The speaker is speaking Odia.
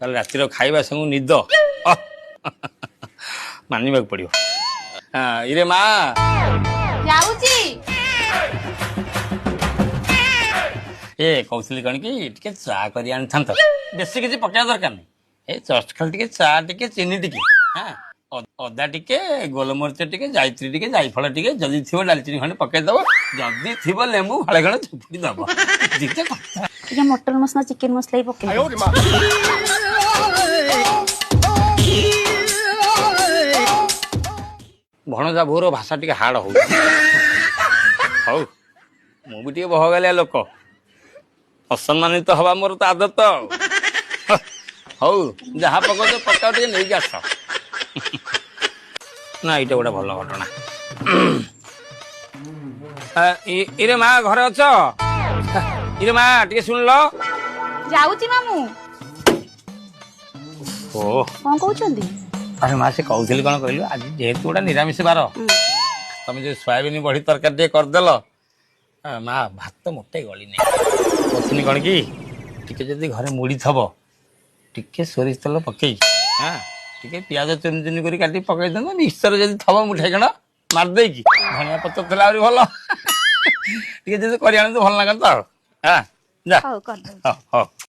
ତାହେଲେ ରାତିର ଖାଇବା ସାଙ୍ଗକୁ ନିଦ ଅହ, ମାନିବାକୁ ପଡିବ। ହଁ, ଇରେ ମା। ଯାଉଛି। ଏ କହୁଥିଲି କଣ କି, ଟିକେ ଚା କରି ଆଣିଥାନ୍ତ। ବେଶୀ କିଛି ପକେଇବା ଦରକାର ନାହିଁ, ଏ ଜଷ୍ଟ ଖାଲି ଟିକେ ଚା, ଟିକେ ଚିନି ଟିକେ, ହଁ, ଅଦା ଟିକେ, ଗୋଲମରିଚ ଟିକେ, ଜାଇତ୍ରୀ ଟିକେ, ଜାଇଫଳ ଟିକେ, ଯଦି ଥିବ ଡାଲଚିନି ଖଣ୍ଡେ ପକେଇଦବ, ଯଦି ଥିବ ଲେମ୍ବୁ ଫାଳେ ଖଣ୍ଡେ ଚୁପୁଡି ଦବ। ଦିଟା କଥା। ଟିକେ ମଟନ ମସଲା, ଚିକେନ ମସଲା ବି ପକେଇ। ଭଣଜା ବୋଉର ଭାଷା ଟିକେ ହାର୍ଡ ହଉଛି। ହଉ, ମୁଁ ବି ଟିକେ ବହଗାଲିଆ ଲୋକ, ଅସମ୍ମାନିତ ହବା ମୋର ତ ଆଦତ ଆଉ। ହଉ, ଯାହା ପକଉଛ ପକାଅ, ଟିକେ ନେଇକି ଆସ। ନା, ଏଇଟା ଗୋଟେ ଭଲ ଘଟଣା। ଇରେ ମା, ଘରେ ଅଛ? ଇରେ ମା, ଟିକେ ଶୁଣିଲ। ଯାଉଛି ମାମୁଁ। ଓ। କଣ କହୁଛନ୍ତି? ଆରେ ମା, ସେ କହୁଥିଲି କଣ କହିଲୁ, ଆଜି ଯେହେତୁ ଗୋଟେ ନିରାମିଷ ବାର, ତମେ ଯୋଉ ସୋୟାବିନ ବଢି ତରକାରୀ ଟିକେ କରିଦେଲ, ମା, ଭାତ ମୋଟେ ଗଳିନି। କହୁଥିଲି କଣ କି, ଟିକେ ଯଦି ଘରେ ମୁଢି ଥବ, ଟିକେ ସୋରିଷ ତେଲ ପକେଇ, ହଁ, ଟିକେ ପିଆଜ ଚୁନି ଚୁନି କରି କାଟି ପକେଇ ଦିଅନ୍ତ। ମିକ୍ସଚର ଯଦି ଥବ ମୁଠେ ଖଣ୍ଡ ମାରିଦେଇକି, ଧନିଆ ପତ୍ର ଥିଲେ ଆହୁରି ଭଲ। ଟିକେ ଯଦି କରି ଆଣନ୍ତୁ, ଭଲ ଲାଗନ୍ତା ଆଉ। ହଁ, ଯା। ହଉ, କରିଦଉଛି। ହଉ ହଉ।